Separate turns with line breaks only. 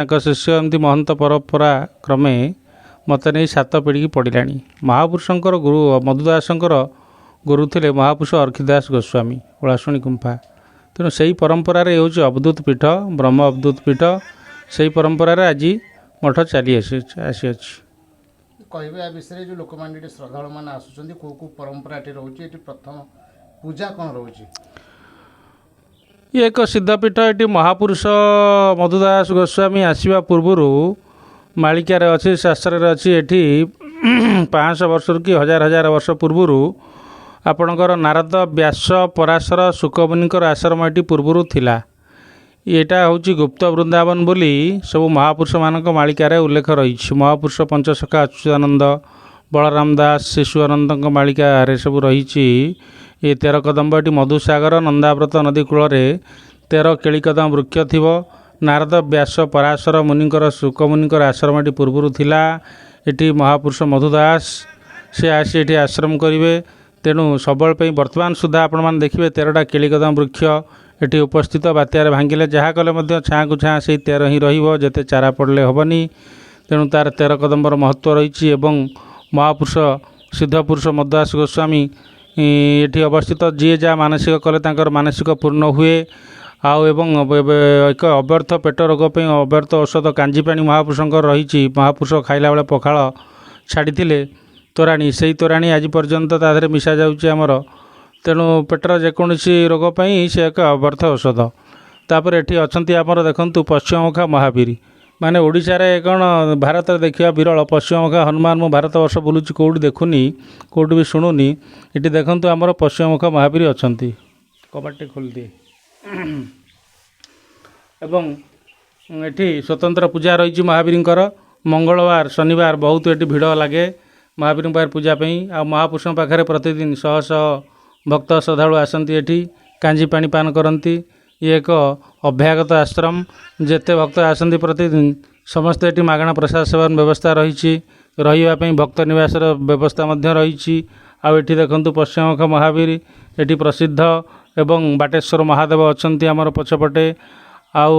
ତାଙ୍କ ଶିଷ୍ୟ, ଏମିତି ମହନ୍ତ ପରମ୍ପରା କ୍ରମେ ମୋତେ ନେଇ 7 ପିଢ଼ିକି ପଡ଼ିଲାଣି। ମହାପୁରୁଷଙ୍କର ଗୁରୁ ମଧୁଦାସଙ୍କର ଗୁରୁ ଥିଲେ ମହାପୁରୁଷ ଅର୍ଖିଦାସ ଗୋସ୍ୱାମୀ, ଓଳାଶୁଣୀ ଗୁମ୍ଫା। ତେଣୁ ସେଇ ପରମ୍ପରାରେ ହେଉଛି ଅବଧୂତ ପୀଠ, ବ୍ରହ୍ମ ଅବଧୂତ ପୀଠ। ସେଇ ପରମ୍ପରାରେ ଆଜି ମଠ ଚାଲି ଆସିଅଛି।
କହିବେ ୟା ବିଷୟରେ, ଯେଉଁ ଲୋକମାନେ ଏଠି ଶ୍ରଦ୍ଧାଳୁମାନେ ଆସୁଛନ୍ତି, କେଉଁ କେଉଁ ପରମ୍ପରା ଏଠି ରହୁଛି, ଏଠି ପ୍ରଥମ ପୂଜା କ'ଣ ରହୁଛି?
ଇଏ ଏକ ସିଦ୍ଧପୀଠ। ଏଠି ମହାପୁରୁଷ ମଧୁଦାସ ଗୋସ୍ୱାମୀ ଆସିବା ପୂର୍ବରୁ ମାଳିକାରେ ଅଛି, ଶାସ୍ତ୍ରରେ ଅଛି, ଏଠି 500 ବର୍ଷରୁ କି ହଜାର ହଜାର ବର୍ଷ ପୂର୍ବରୁ ଆପଣଙ୍କର ନାରଦ, ବ୍ୟାସ, ପରାଶର, ଶୁକମୁନିଙ୍କର ଆଶ୍ରମ ଏଠି ପୂର୍ବରୁ ଥିଲା। ଏଇଟା ହେଉଛି ଗୁପ୍ତ ବୃନ୍ଦାବନ ବୋଲି ସବୁ ମହାପୁରୁଷମାନଙ୍କ ମାଳିକାରେ ଉଲ୍ଲେଖ ରହିଛି। ମହାପୁରୁଷ ପଞ୍ଚସଖା ଅଚ୍ୟୁତାନନ୍ଦ, ବଳରାମ ଦାସ, ଶିଶୁଆନନ୍ଦଙ୍କ ମାଳିକାରେ ସବୁ ରହିଛି। ଏ 13 କଦମ୍ବ ଏଠି ମଧୁସାଗର ନନ୍ଦାବ୍ରତ ନଦୀ କୂଳରେ 13 କେଳିକଦମ ବୃକ୍ଷ ଥିବ। ନାରଦ, ବ୍ୟାସ, ପରାଶର ମୁନିଙ୍କର, ଶୁକମୁନିଙ୍କର ଆଶ୍ରମ ଏଠି ପୂର୍ବରୁ ଥିଲା। ଏଠି ମହାପୁରୁଷ ମଧୁଦାସ ସେ ଆସି ଏଠି ଆଶ୍ରମ କରିବେ। ତେଣୁ ସବୁବେଳେ ପାଇଁ ବର୍ତ୍ତମାନ ସୁଦ୍ଧା ଆପଣମାନେ ଦେଖିବେ 13ଟା କେଳିକଦମ ବୃକ୍ଷ ଏଠି ଉପସ୍ଥିତ। ବାତ୍ୟାରେ ଭାଙ୍ଗିଲେ ଯାହା କଲେ ମଧ୍ୟ ଛାଁକୁ ଛାଁ ସେଇ 13 ହିଁ ରହିବ, ଯେତେ ଚାରା ପଡ଼ିଲେ ହେବନି। ତେଣୁ ତାର 13 କଦମ୍ବର ମହତ୍ତ୍ୱ ରହିଛି ଏବଂ ମହାପୁରୁଷ ସିଦ୍ଧପୁରୁଷ ମଧୁଦାସ ଗୋସ୍ୱାମୀ ଏଠି ଅବସ୍ଥିତ। ଯିଏ ଯାହା ମାନସିକ କଲେ ତାଙ୍କର ମାନସିକ ପୂର୍ଣ୍ଣ ହୁଏ। ଆଉ ଏବଂ ଏକ ଅବ୍ୟର୍ଥ ପେଟ ରୋଗ ପାଇଁ ଅବ୍ୟର୍ଥ ଔଷଧ କାଞ୍ଜିପାଣି ମହାପୁରୁଷଙ୍କର ରହିଛି। ମହାପୁରୁଷ ଖାଇଲା ବେଳେ ପଖାଳ ଛାଡ଼ିଥିଲେ ତୋରାଣୀ, ସେଇ ତୋରାଣୀ ଆଜି ପର୍ଯ୍ୟନ୍ତ ତା ଦେହରେ ମିଶା ଯାଉଛି ଆମର। ତେଣୁ ପେଟର ଯେକୌଣସି ରୋଗ ପାଇଁ ସେ ଏକ ଅବ୍ୟର୍ଥ ଔଷଧ। ତାପରେ ଏଠି ଅଛନ୍ତି ଆମର ଦେଖନ୍ତୁ ପଶ୍ଚିମମୁଖା ମହାବୀର, ମାନେ ଓଡ଼ିଶାରେ କ'ଣ ଭାରତରେ ଦେଖିବା ବିରଳ ପଶ୍ଚିମମୁଖା ହନୁମାନ। ମୁଁ ଭାରତ ବର୍ଷ ବୁଲୁଛି, କେଉଁଠି ଦେଖୁନି, କେଉଁଠି ବି ଶୁଣୁନି। ଏଠି ଦେଖନ୍ତୁ ଆମର ପଶ୍ଚିମମୁଖା ମହାବୀର ଅଛନ୍ତି। କବାଟଟି ଖୋଲିଦିଏ। ଏବଂ ଏଠି ସ୍ୱତନ୍ତ୍ର ପୂଜା ରହିଛି ମହାବୀରଙ୍କର। ମଙ୍ଗଳବାର, ଶନିବାର ବହୁତ ଏଠି ଭିଡ଼ ଲାଗେ ମହାବୀରଙ୍କ ପାଖରେ ପୂଜା ପାଇଁ। ଆଉ ମହାପୁରୁଷଙ୍କ ପାଖରେ ପ୍ରତିଦିନ ଶହ ଶହ ଭକ୍ତ ଶ୍ରଦ୍ଧାଳୁ ଆସନ୍ତି, ଏଠି କାଞ୍ଜି ପାଣି ପାନ କରନ୍ତି। ଇଏ ଏକ ଅଭ୍ୟାଗତ ଆଶ୍ରମ। ଯେତେ ଭକ୍ତ ଆସନ୍ତି ପ୍ରତିଦିନ ସମସ୍ତେ ଏଠି ମାଗଣା ପ୍ରସାଦ ସେବନ ବ୍ୟବସ୍ଥା ରହିଛି। ରହିବା ପାଇଁ ଭକ୍ତ ନିବାସର ବ୍ୟବସ୍ଥା ମଧ୍ୟ ରହିଛି। ଆଉ ଏଠି ଦେଖନ୍ତୁ ପଶ୍ଚିମମୁଖ ମହାବୀର ଏଠି ପ୍ରସିଦ୍ଧ ଏବଂ ବାଟେଶ୍ୱର ମହାଦେବ ଅଛନ୍ତି ଆମର ପଛପଟେ। ଆଉ